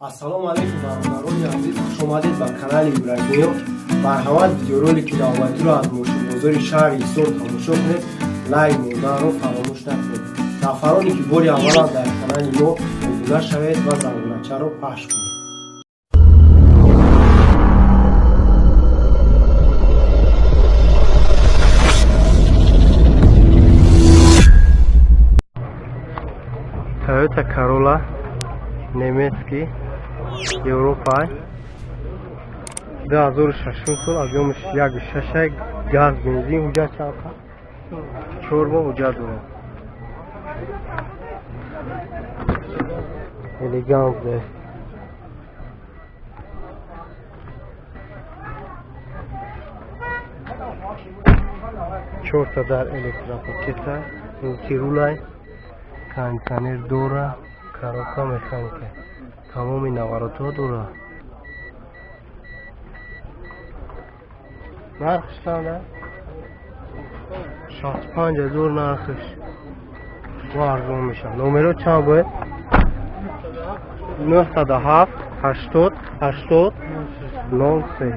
Ассалому алайкум, бародарони азиз, хушомадед ба канали Ибраҳимиё. Марҳамат, видеоролики навбатиро аз мошинбозори шаҳри Ҳисор тамошо кунед, лайк монданро фаромӯш накунед. Нафароне ки бори аввалан дар канали мо, обуна шавед ва зангулачаро пахш кунед. Toyota Corolla, немецкий, Европа, 2006 сол, объём аш 1,6, газ, бензин. Ҳуҷҷат чанд? 4 моҳ ҳуҷҷат дорад. Элегант де. Чорта дар электропакета, мультирулай, кондитсионер дора, коробка механика, тамоми наворотҳо дора. Нархш чанда? 65 000 нархш, бо арзон мешавад. Номеро чанд бояд? 907 80 80 03.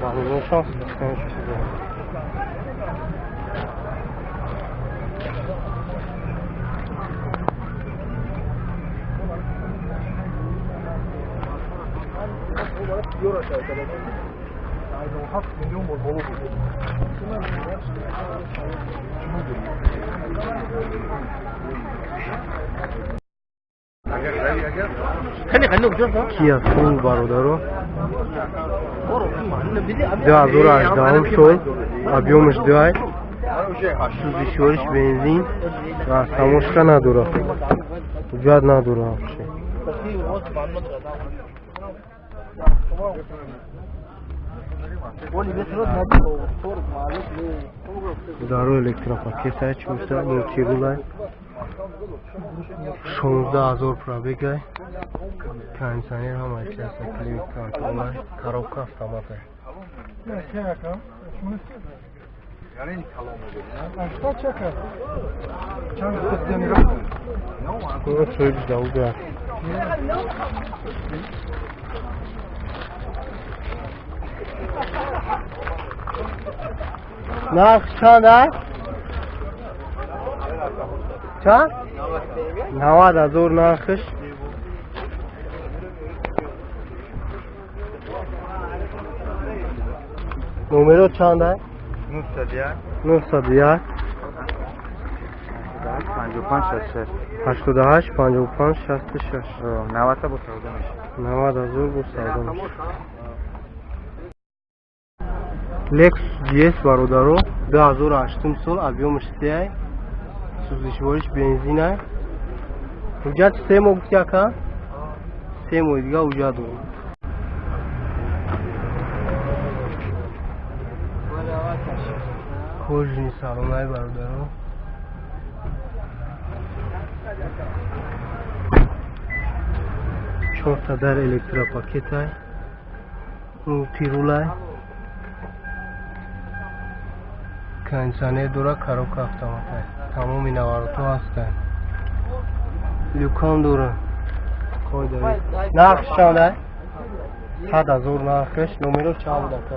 Балоншон. 7 миллион бор боло буд. Кия Soul, бародаро, 2018 сол, объём аш дуай, сӯзишвориш бензин, растаможка надора, ҳуҷҷат надора вообще. Даро электропакета, чорта, мультирулай, 16 000 пробегай, кондитсионер ҳамаи чиз, климат контролай, коробка автоматай. Яъне калом. Что чека? Чанд? Соҳиби давга. Нарх чанд аст? Чанд? 90 000 нархш. Номеро чанд аст? 901. 901. 55 66. 88 55 66. 90 бо савдо мешавад. 90 000 бо савдо мешавад. Lexus GS, бародаро, 2008 сол, объём аш сеай, сӯзишвориш бензинай. Ҳуҷҷат 3 моҳ гуфти, ака? 3 моҳи дига ҳуҷҷат дорем. Кожаный салонай, бародаро. Чорта дар электропакетай, мультирулай, кондитсионер дора, коробка автоматай, тамоми наворотҳо ҳастанд, люкам дора. Нархш чанд ай? 100 000 нархш. Номеро чанд буд, ака?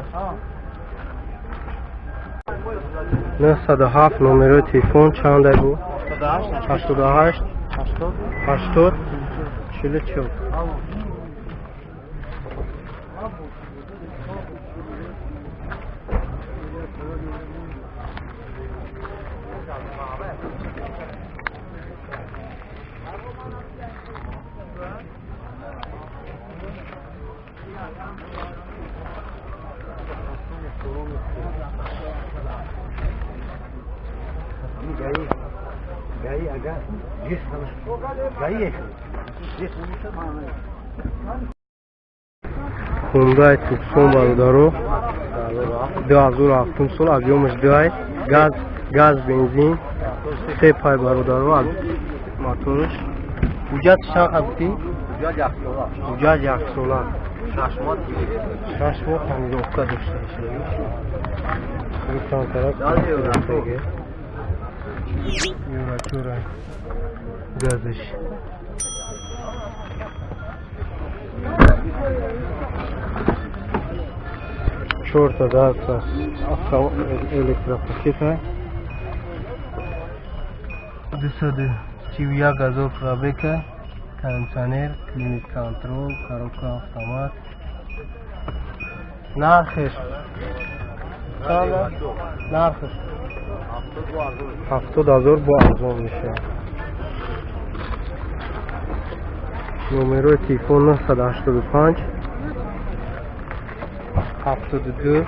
907. Номерои телефон чанд ай бу? 88 80 44. Гаи, гаи, ага, гаи, Хундай Туксон, бародаро, 2007 сол, объём аш дуай, газ, бензин, се пай, бародаро, моторш. Ҳуҷҷат чанд гуфтӣ? Ҳуҷҷат яксола, 6 моҳ. 6 моҳ тонировка дошта. Евро чора газиш. Чорта даста электропакета. 231 ҳазор пробега, кондиционер, климат контрол, коробка автомат. Нархиш чанд? Нархиш 70 ҳазор бо арзон мешавад. Номерои телефон 985 72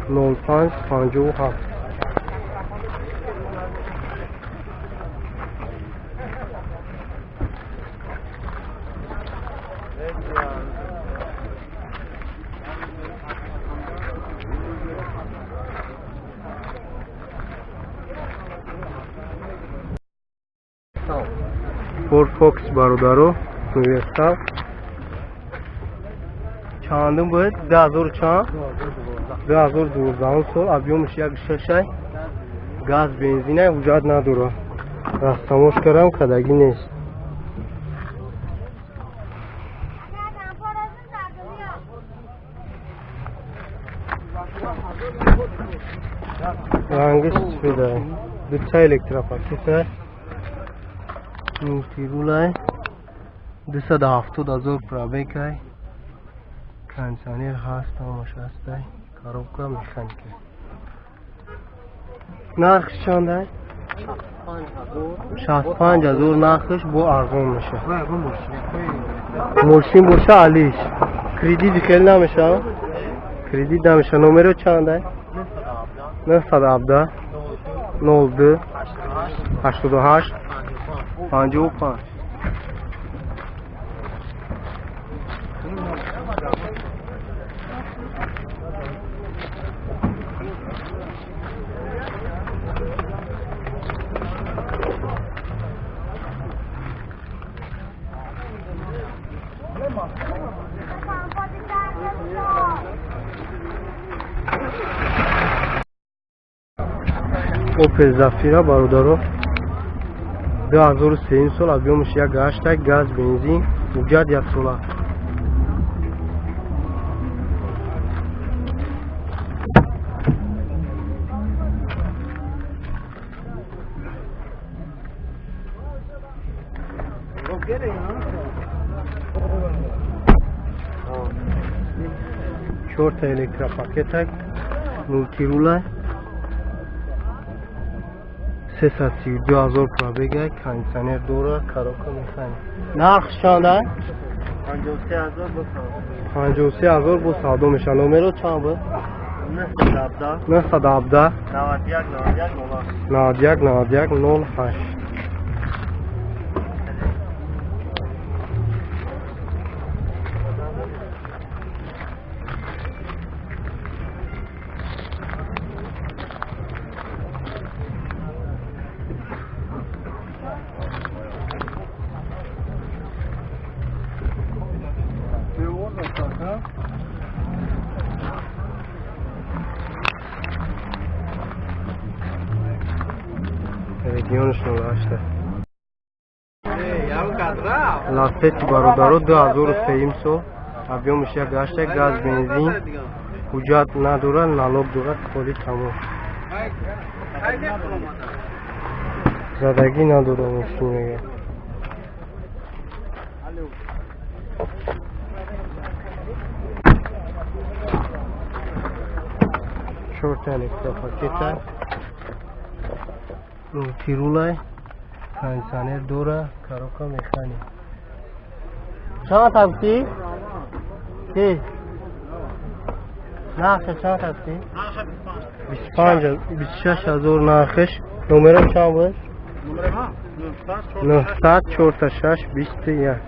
05 57. Ford Focus бародаро, универсал. Чандум буд? 2000 чанд? 2012 сол, объемш 1.6, газ, бензина ҳуҷҷат надорад. Растамош кардам, кадагӣ нест. Рангиш сфеда. Дута электропакета. Мултирулай. 270 ҳазор пробегай. Кондиционер ҳаст, ҳамаш ҳастай. Коробка механика. Нархш чандай? 65 ҳазор нархш бо арзон мешавад. Мошин боша алиш. Кредит хеле намешавад? Кредит намешавад. Номеро чандай? 917 02 88 55. Opel Zafira бародаро, 2003 сол, объемш 1.8, газ, бензин, ҳуҷҷат як сола. Чорта электропакета, мултирула, 332 ҳазор пробега, кондиционер дора, коробка механика. Нарх чанд аст? 53 ҳазор бо савдо мешавад. Номеро чанд буд? 917 91 91 08. Регионш 08. Лафети бародаро 2003 сол, объемш 1.8, газ, бензин, ҳуҷҷат надорад, налог дорад, холи тамом. Задагӣ надорад мошин мегӯяд. Чорта электропакета, мултирулай, кондиционер дора, коробка механика. Чанд такси? Чи? Нархш чанд такси? 25 26 ҳазор нархш. Номеро чанд буд? 946 21.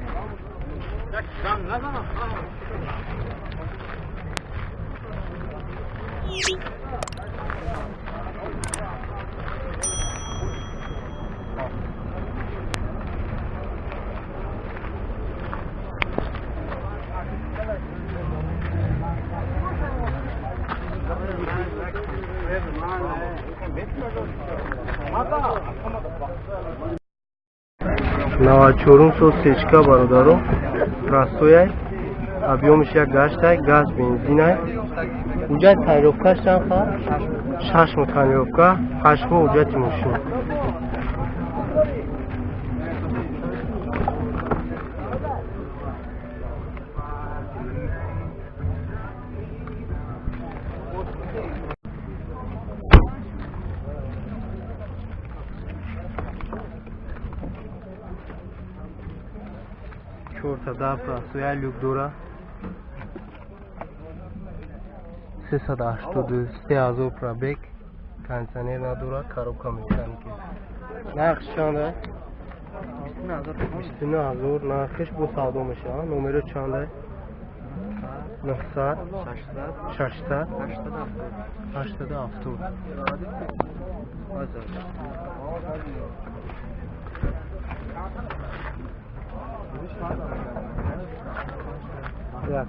94 сол сечка бародаро, простой, объём иш як гаштай, газ бензинай. Уҷат тонировка ш чанд ха? 6 моҳ тонировка, 8 моҳ уҷати мошин. Чорта дар простой, люк дора. 383 ҳазор пробег, кондиционер надора, коробка механики. Нархш чанда? 29 ҳазор нархиш, бо савдо мешавад. Номеро чанда? 900 600 870. Як.